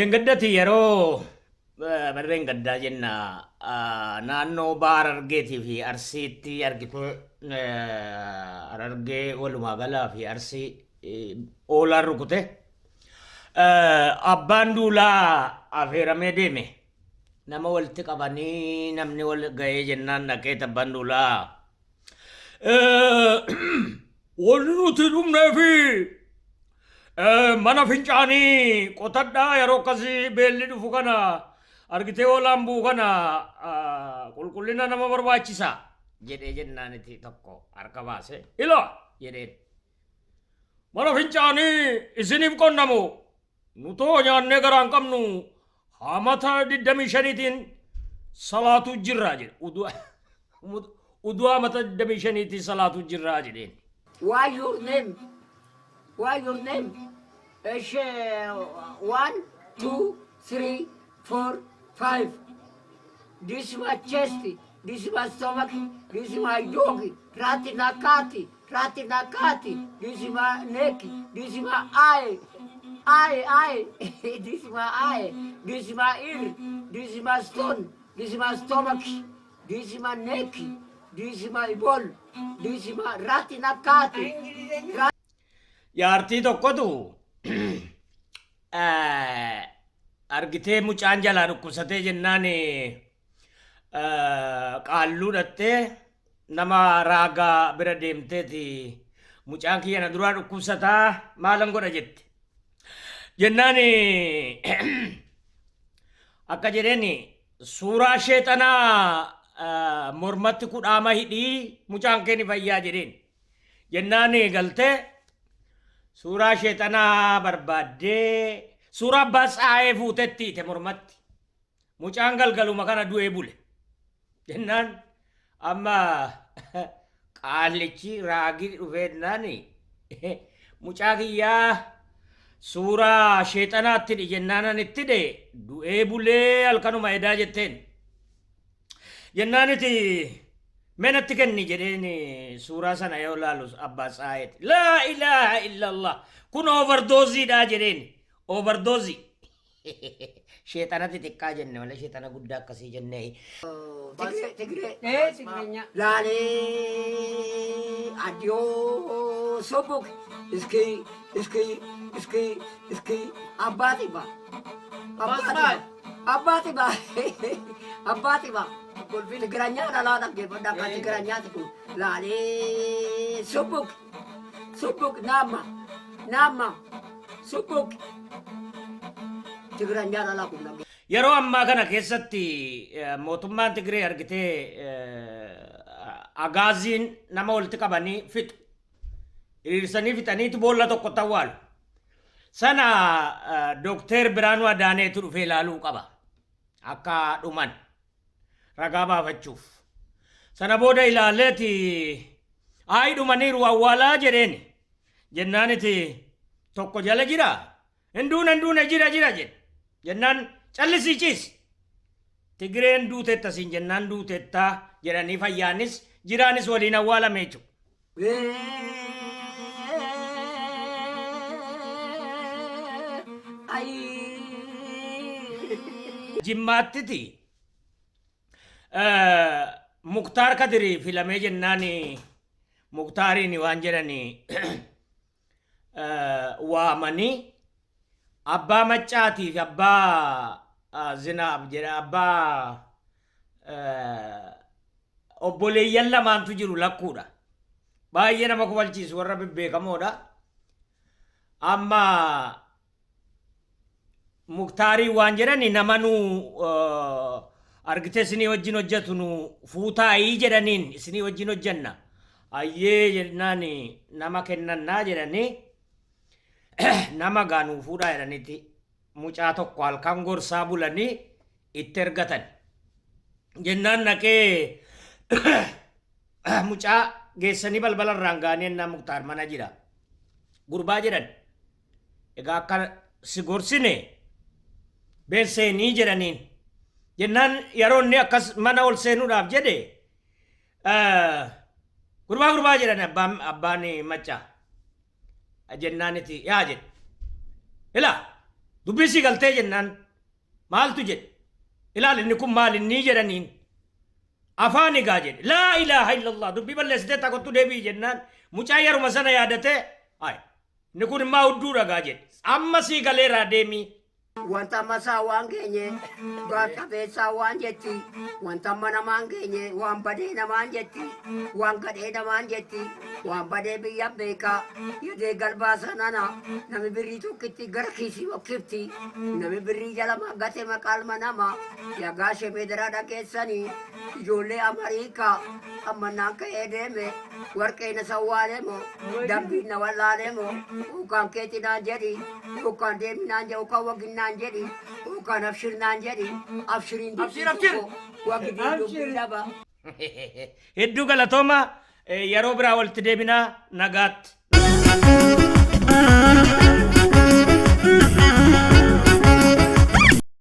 Engaddati yeroo barreen gaddaa jenna naannoo baha Harargeetii fi Arsiitti argitee Harargee walumaa galaa fi Arsii oolaan rukute. Abbaan duulaa afeeramee deeme. Nama walitti qabanii namni wal ga'ee jennaan dhaqee abbaan duulaa. Wanni nuti dhumnee fi mana fincaanii qotadhaa yeroo akkasii beelli dhufu kana argitee hoolaan bu'u kana qulqullina nama barbaachisa jedhee jennaaniti tokko harka baase ila jedheen. Mana fincaanii isiniif qonnamu nutoo nyaannee garaa hin qabnu hamata 25tiin salaatuu jirra jedhe. Uduu hamata 25tiin salaatuu jirra jedheen. Why your name? Why your name? Ish, one, two, three, four, five. This my chest, this my stomach, this my dog, rat na cat, rat na cat, this my neck, this my eye, eye, eye, this my eye, this my ear, this my stone, this my stomach, this my neck, this my ball, this my rat na cat. Jaartii tokkotu argitee mucaan jalaa dhukkubsatee jennaan qaalluu dhattee nama raagaa bira deemteeti mucaan kiyya na duraa dhukkubsataa maalan godha jette. Jennaan akka jedheen suuraa sheexanaa mormatti kudhaama hidhii mucaan kee ni fayyaa jedheen. Jennaan galtee suuraa sheexanaa barbaaddee suuraa abbaa tsaayee fuutetti hiite mormatti. Mucaan galgaluma kana du'ee bule. Jennaan amma qaallichi raagii dhufee jennaan mucaa kiyyaa suuraa sheexanaatti hidhi jennaan ani itti hidhe du'ee bulee halkanuma edaa jetteen. Jennaaniti mee natti kenni jedheen suuraa sana yoo laalu abbaa tsaayeeti. Laa ilaaha illallah kun overdooziidha jedheen overdoozii. Sheexana xixiqqaa jenne malee sheexana guddaa akkasii jennee. Tigree, Tigree. Ee, Tigrinya. Laalee addiyoo sobok iski iski iski iski abbaati ba. Abbaati ba. Abbaati ba. Abbaati ba. Tigiranya dhalaa dhaggeeffadha akka Tigiranyaati kun. Laalee sobok sobok naama naama sobok. Tigiranya dhalaa kun dhaggeeffadha. Yeroo ammaa kana keessatti mootummaan Tigree argitee agaaziin nama walitti qabanii fixu. Hiriirsanii fixaniitu boolla tokkotti awwaalu. Sana Dookteer Biraanuu Adaaneetu dhufee ilaaluu qaba. Akka dhuman ragaa baafachuuf. Sana booda ilaaleeti ayi dhumaniiru awwaalaa jedheeni. Jennaaniti tokko jala jira. Hin duune hin duune jira jira jedhe. Jennaan callisii ciisi. Tigireen duutetta siin jennaan duutetta jedhanii fayyaanis jiraanis waliin awwaalame jechuudha. Jimmaattiti Muktaar Kadiri filamee jennaan Muktaariin waan jedhani waamanii abbaa maccaatii fi abbaa zinaab jedha abbaa obboleeyyan lamaantu jiru lakkuudha. Baay'ee nama kofalchiisu warra bebbeekamoodha. Amma Muktaarii waan jedhani nama nu argitee isinii wajjin hojjetu nu fuutaayii jedhaniin isinii wajjin hojjenna. Ayyee jennaan nama kennannaa jedhanii nama gaa nuu fuudhaa jedhaniiti mucaa tokko halkan gorsaa bulanii itti ergatan. Jennaan naqee mucaa geessanii balbala irraan ga'anii ennaa Muktaar mana jira. Gurbaa jedhan. Egaa akka si gorsine been seenii jedhaniin. Jennaan yeroo inni akkas mana ol seenuudhaaf jedhe gurbaa gurbaa jedhan abbaan abbaan maccaa. Jennaaniti yaa jedhe. Ilaa dubbii sii galtee jennaan maaltu jedhe ilaal inni kun maal inni jedhaniin afaan egaa jedhe laa ilaaha illallah dubbii balleessitee takottu deebi'i jennaan mucaa yeruma sana yaadatee ay inni kun immaa hudduu dhagaa jedhe amma sii galeeraa deemii. Wanta masaa waan geenye gaar-qabeessaa waan jetti. Wanta amma namaan geenye waan badee namaan jetti. Waan gadhee namaan jetti. Waan badee biyya beekaa. Yadee galbaa sanana nami birrii tokkitti gara kiisii okkifti. Nami birrii jala gate maqaalma nama. Yagaa shemee dhageessanii ijoollee Amariikaa ammannaan ka'ee deeme warqee na sawwaaleemo dambiin na wallaaleemo yookaan keetti naan jedhi yookaan deemi naan jedhi yookaan wagin naan jedhi yookaan abshir naan jedhi abshiriin Abshir, abshir. Wagidiin dubbii dhaba. Hedduu galatooma yeroo biraa walitti deebinaa nagaatti.